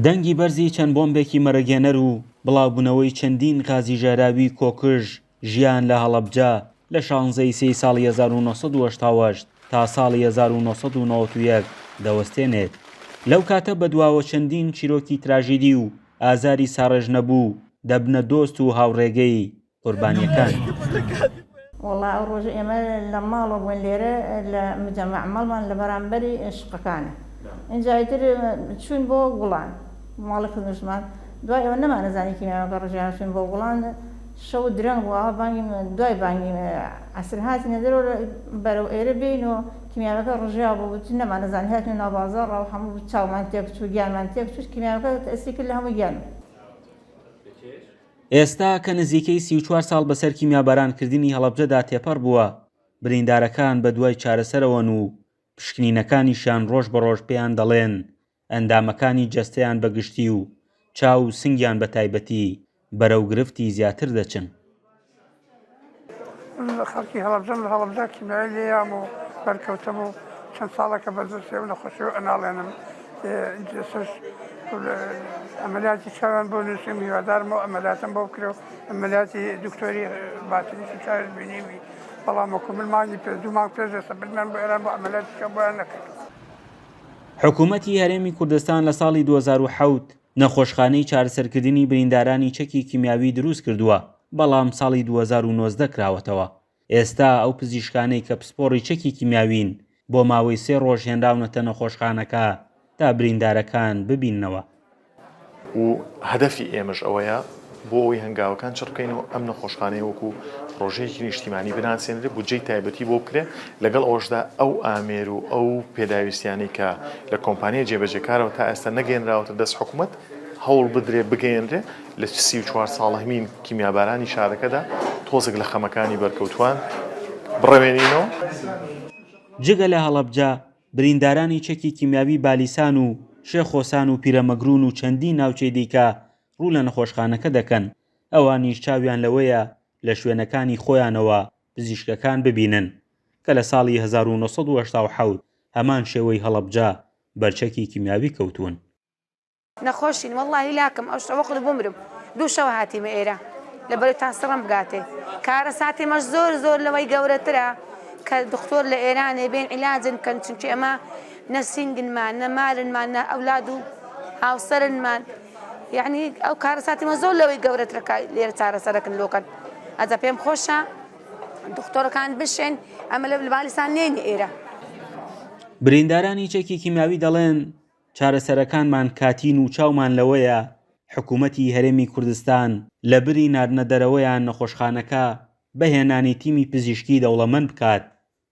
دەنگی بەرزی چەند بۆمبێکی مەرگهێنەر و بڵاوبوونەوەی چەندین غازی ژەهراوی کۆکژ ژیان لە هەڵەبجە لە شانزە ی سێی ساڵی 1988 تا ساڵی 1991 دەوەستێنێت. لەو کاتە بەدواوە چەندین چیرۆکی تراژیدی و ئازاری ساڕێژنەبوو دەبنە دۆست و هاوڕێگەی قوربانیەکان. وەڵا ئەو ڕۆژە ئێمە لە ماڵەوە بووین لێرە لە مجەمەع ماڵمان لە بەرامبەری شقەکانە ئینجا ئیتر چووین بۆ گوڵان ماڵی خزمشمان دوای ئەوە نەمانەزانی کیمیاوەکە ڕژیان چووین بۆ گوڵان شەو درەنگ بوو ئاوا بانگی دوای بانگی عەسر هاتینە دەرەوە بەرەو ئێرە بێین و کیمیاوەکە ڕژیا بوو نەمانەزانی هاتینە ناو بازاڕ و هەموو چاومان تێک چوو گیانمان تێک چوو کیمیاوەکە تەئسیری کرد لە هەموو گیانم. ئێستا کە نزیکەی 34 ساڵ بەسەر کیمیابارانکردنی هەڵەبجەدا تێپەڕ بووە، بریندارەکان بەدوای چارەسەرەوەن و پشکنینەکانیشیان ڕۆژ بە ڕۆژ پێیان دەڵێن ئەندامەکانی جەستەیان بە گشتی و چاو و سنگیان بە تایبەتی بەرەو گرفتی زیاتر دەچن. من خەڵکی هەڵەبجەم، لە هەڵەبجە کیمیاوی لێیام و بەرکەوتم و چەند ساڵێکە بە دەستی ئەو نەخۆشیەوە ئەناڵێنم. ئێستاش عەمەلیاتی چاویان بۆ نووسیم، هیوادارم ئەو عەمەلیاتەم بۆ بکرێ و عەمەلیاتی دکتۆری باتنیش و چاویش بینیومی، بەڵام وەکو من مانگی پێش دوو مانگ پێش ئێستا بردمیان بۆ ئێران بۆ عەمەلیاتی چاو بۆیان نەکرد. حکوومەتی هەرێمی کوردستان لە ساڵی 2007 نەخۆشخانەی چارەسەرکردنی بریندارانی چەکی کیمیاوی دروست کردووە، بەڵام ساڵی 2019 کراوەتەوە. ئێستا ئەو پزیشکانەی کە پسپۆڕی چەکی کیمیاوین بۆ ماوەی سێ ڕۆژ هێنراونەتە نەخۆشخانەکە تا بریندارەکان ببیننەوە. و هەدەفی ئێمەش ئەوەیە بۆ ئەوەی هەنگاوەکان چڕ بکەین و ئەم نەخۆشخانەیە وەکو پڕۆژەیەکی نیشتیمانی بناسێنرێ، بودجەی تایبەتی بۆ بکرێ، لەگەڵ ئەوەشدا ئەو ئامێر و ئەو پێداویستیانەی کە لە کۆمپانیای جێبەجێکارەوە تا ئێستا نەگەیەنراوەتە دەست حکومەت، هەوڵ بدرێ بگەیەنرێ، لە 34 ساڵەهمین کیمیابارانی شارەکەدا تۆزێک لە خەمەکانی بەرکەوتووان بڕەوێنینەوە. جگە لە هەڵەبجە، بریندارانی چەکی کیمیاوی بالیسان و شێخۆسان و پیرەمەگروون و چەندین ناوچەی دیکە ڕوو لە نەخۆشخانەکە دەکەن، ئەوانیش چاویان لەوەیە لە شوێنەکانی خۆیانەوە پزیشکەکان ببینن کە لە ساڵی 1987 هەمان شێوەی هەڵەبجە بەر چەکی کیمیاوی کەوتوون. نەخۆشین وەڵا هیلاکم ئەو شەوە خود بمرم دوو شەوە هاتیمە ئێرە لەبەرەی تا سڕم بگاتێ کارەساتی مەش زۆر زۆر لەوەی گەورەترە کە دکتۆر لە ئێرانێ بێن عیلاجن بکەن چونکی ئەمە نە سینگنمان نە مالنمان نە ئەولاد و هاوسەرنمان یعنی ئەو کارەساتی مە زۆر لەوەی گەورەترە کە لێرە چارەسەرەکن لۆکەن ئەجا پێم خۆشە دکتۆرەکان بشێن ئەمە لە بالیسان نێنی ئێرە. بریندارانی چەکی کیمیاوی دەڵێن چارەسەرەکانمان کاتین و چاومان لەوەیە حکوومەتی هەرێمی کوردستان لەبری ناردنە دەرەوەیان نەخۆشخانەکە بە هێنانی تیمی پزیشکی دەوڵەمەند بکات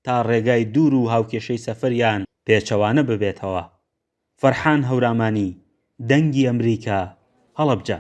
تا ڕێگای دوور و هاوکێشەی سەفەریان پێچەوانە ببێتەوە. فەرحان هەورامانی، دەنگی ئەمریکا، هەڵەبجە.